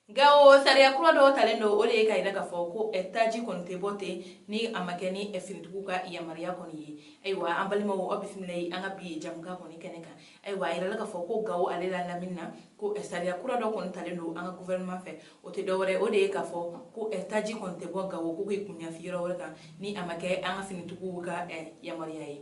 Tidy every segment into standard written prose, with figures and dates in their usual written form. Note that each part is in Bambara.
Gawo, sariya kura dɔw talen don, o de ye ka yira k'a fɔ ko taji kɔni tɛ bɔ ten ni a ma kɛ ni finitigiw ka yamaruya kɔni ye. Ayiwa, an balimaw, aw bisimila an ka bi jamukan kɔni kɛnɛ kan. Ayiwa, a yirala k'a fɔ ko Gawo ale la lamini na, ko sariya kura dɔ kɔni talen don an ka gouvernement fɛ. O tɛ dɔwɛrɛ, o de ye k'a fɔ ko taji kɔni tɛ bɔ Gawo ko k'i kun ɲɛfin yɔrɔ wɛrɛ kan ni a ma kɛ an ka finitigiw ka yamaruya ye.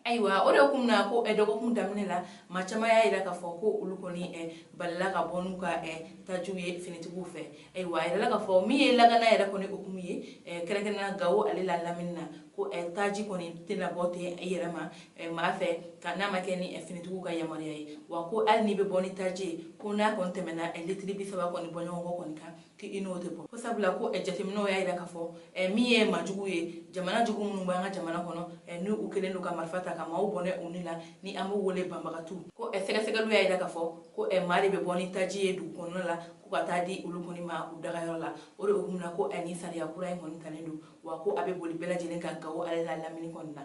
Ayiwa, o de kun na ko dɔgɔkun daminɛ la, maa caman y'a yira k'a fɔ ko olu kɔni balila ka bɔ n'u ka tajiw ye finitigiw fɛ. Ayiwa, a yirala k'a fɔ min ye lakana yɛrɛ kɔni hukumu ye, kɛrɛnkɛrɛnnenya Gawo ale la lamini na, ko taji kɔni tɛna bɔ ten i yɛrɛ ma maa fɛ ka n'a ma kɛ ni finitigiw ka yamaruya ye. Wa ko hali n'i bɛ bɔ ni taji ye, ko n'a kɔni tɛmɛna litiri 30 kɔni bɔɲɔgɔnko kɔni kan, k'i n'o tɛ bɔ, ko sabula ko jateminɛw y'a yira k'a fɔ min ye majugu ye, jamana jugu minnu b'an ka jamana kɔnɔ, n'u kɛlen don ka marifa ta ka maaw bɔnɛ u ni la, ni an b'u wele banbagatu, ko sɛgɛsɛgɛliw y'a yira k'a fɔ ko maa de bɛ bɔ ni taji ye dugu kɔnɔna la ko ka taa di olu kɔni ma u dagayɔrɔ la. O de hukumu na ko ni sariya kura in kɔni talen don, wa ko a bɛ boli bɛɛ lajɛlen kan Gawo ale la lamini kɔni na.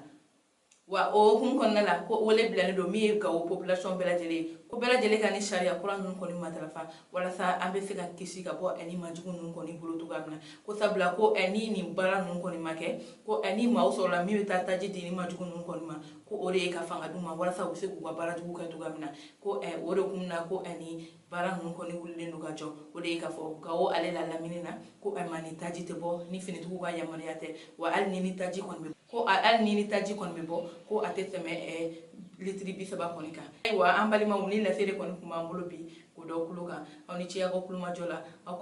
Wa o hukumu kɔnɔna la, ko wele bilalen don min ye Gawo population bɛɛ lajɛlen ye, ko bɛɛ lajɛlen ka ni sariya kura ninnu kɔni matarafa, walasa an bɛ se ka kisi ka bɔ ni majugu ninnu kɔni bolo cogoya min na. Ko sabula ko ni nin baara ninnu kɔni ma kɛ, ko ni maaw sɔrɔla min bɛ taa taji di ni majugu ninnu kɔni ma, ko o de ye ka fanga d'u ma walasa u bɛ se k'u ka baara jugu kɛ cogoya min na. Ko o de kun na ko ni baara ninnu kɔni wulilen don ka jɔ, o de ye k'a fɔ Gawo ale la lamini na, ko maa ni taji tɛ bɔ ni finitigiw ka yamaruya tɛ. Wa hali ni taji kɔni bɛ ko hali ni taji kɔni bɛ bɔ, ko a tɛ tɛmɛ litiri 30 kɔni kan. Ayiwa, an balimaw, ni lase de kɔni tun b'an bolo bi k'o da kulo kan. Aw ni ce aw ka kulomajɔ la aw.